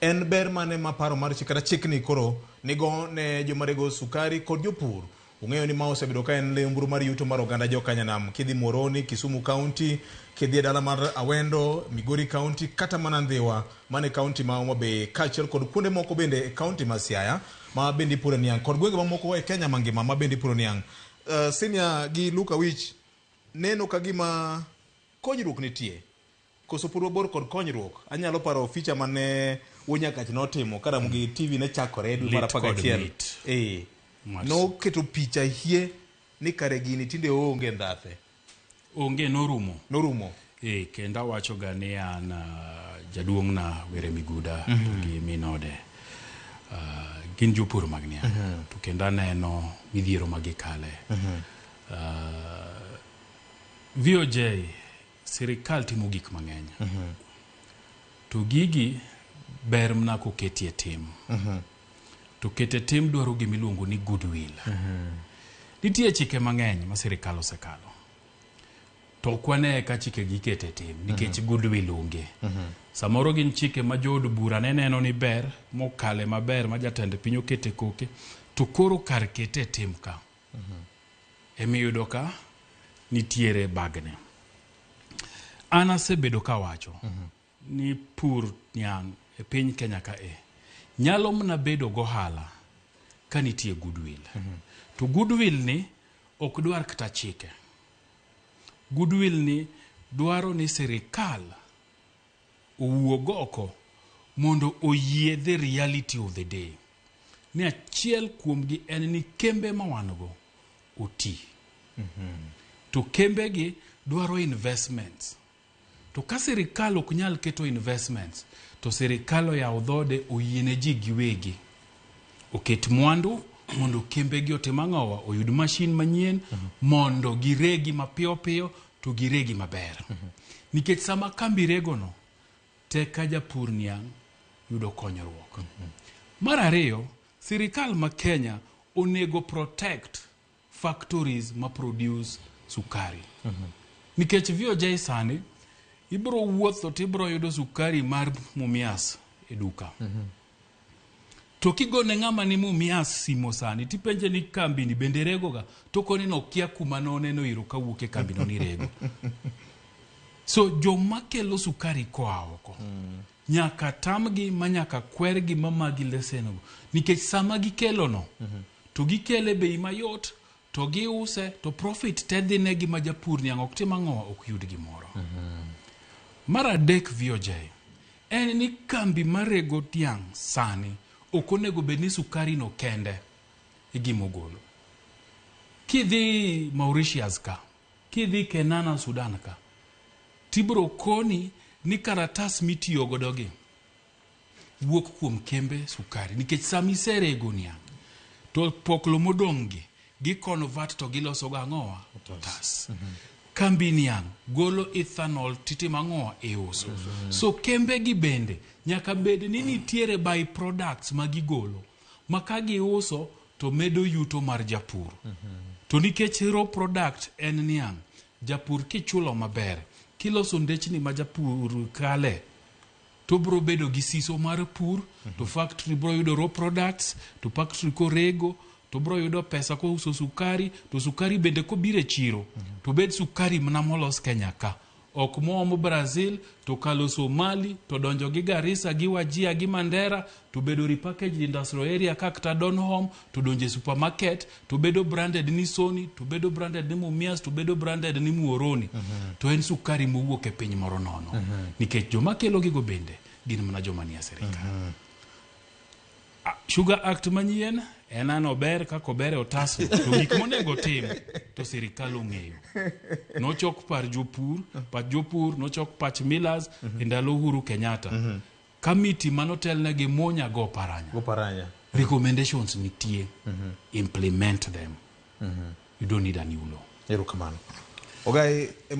En ber mane ma paro mar chik kata chikni koro nigo ne joma rego sukari kod jopur? Ung'eyo ni ma osebedo ka en lembru mar yuto mar oganda jokanyanam. Kidhi Muhoroni, Kisumu County, kidhi e dala mar Awendo, Migori County, kata mana Ndhiwa, mano e county ma Homa Bay, kaachiel kod kuonde moko bende e county ma Siaya ma bende ipuro niang' kod gwenge mamoko e Kenya mangima ma bende ipuro niang'. Senior gi Luke Awich neno ka gima konyruok nitie. Koso pod wabor kod konyruok. Anyalo paro feature mane Wuod Nyakach notimo ka Ramogi TV ne chakore dwe mar Lit apar kod gachiel. mit. Eh. Mar- Noketo picha hie ni kare gini tinde oonge ndhathe. Onge norumo. Norumo. Eh, kendo awacho ga ni an jaduong'na Were Miguda to gi min ode gin jopur mag niang'. To kendo aneno midhiero ma gikale. VOJ Sirikal timo gik mang'eny. To gigi ber mna koketie tim. To kete tim dwaro gima iluongo ni goodwill. Nitie chike mang'eny ma sirikal osekalo. To ok wane ka chike gi ikete tim nikech goodwill onge. Samoro gin chike ma jood bura ne neno ni ber mokale maber ma jatend piny okete koke to koro kar kete e tim ka Emiyudo ka nitiere bagni. An asebedo kawacho ni pur niang' e piny Kenya ka e nyalo mana bedo gohala ka nitie goodwill. To goodwill ni ok dwar kata chike. Goodwill ni dwaro ni sirikal owuog oko mondo oyie the reality of the day. Ni achiel kuomgi en ni kembe ma wan go oti. To kembegi dwaro investments. To ka sirikal ok nyal keto investments, to sirikal oyawo dhode oyiene ji giwegi oket mwandu mondo kembegi otim ang'owa oyud mashin manyien mondo giregi mapiyo piyo to giregi maber. Nikech sama kambi regono, tek ka japur niang' yudo konyruok. Mar ariyo, sirikal ma Kenya onego protect factories ma produce sukari. Nikech VOJ sani, ibro wuotho to ibro yudo sukari mar Mumias e duka. To kigone ng'ama ni Mumias simo sani tipenje ni kambi ni bende rego ga to koni nokia kuma noneno iro kawuok e kambi no ni rego. So joma kelo sukari koa oko nyaka tamgi ma nyaka kwergi ma magi lesen go nikech sama gikelo no to gikele bei mayot to giuse to profit te dhi negi ma japur niang' ok tim ang'o ok yud gimoro. Mar adek VOJ en ni kambi marego tiang' sani ok onego bed ni sukari no kende e gima ogolo. Kidhi Mauritius ka, kidhi Kenana Sudan ka, tibro koni ni karatas mitiyo godo gi wuok kuom kembe sukari nikech sama iserego niang' to poklo modong' gi gi convert to giloso go ang'owa otas. Kambi niang' golo ethanol titimo ang'owa iuso. So kembe gi bende nyaka bed ni nitiere by products ma gigolo ma ka giuso to medo yuto mar japur. To nikech raw product en niang', japur kichulo maber, kiloso ndechni ma japur kale, to obro bedo gi siso mar pur, to factory bro yudo raw products, to factory korego, to bro yudo pesa kouso sukari, to sukari bende kobiro e chiro, to bed sukari mana molos Kenya ka. Ok moomo Brazil, to kalo Somali, to donjo gi Garissa, gi Wajir, gi Mandera, to bedo repackaged industrial area ka kata Donholm, to donjo e supermarket, to bedo branded ni Sony, to bedo branded ni Mumias, to bedo branded ni Muhoroni. To en sukari mowuok e piny moro nono. Nikech joma kelo gigo bende gin mana joma nie sirikal. Sugar Act manyien en an ober kaka ober e otas to gik monego tim to sirikal ong'eyo. Nochok par jopur, pach jopur, nochok pach millers e ndalo Uhuru Kenyatta. Kamiti manotelne gi Munya go Paranya. Go Paranya. Recommendations nitie. Implement them. You don't need a new law. Erokamano. Ogai.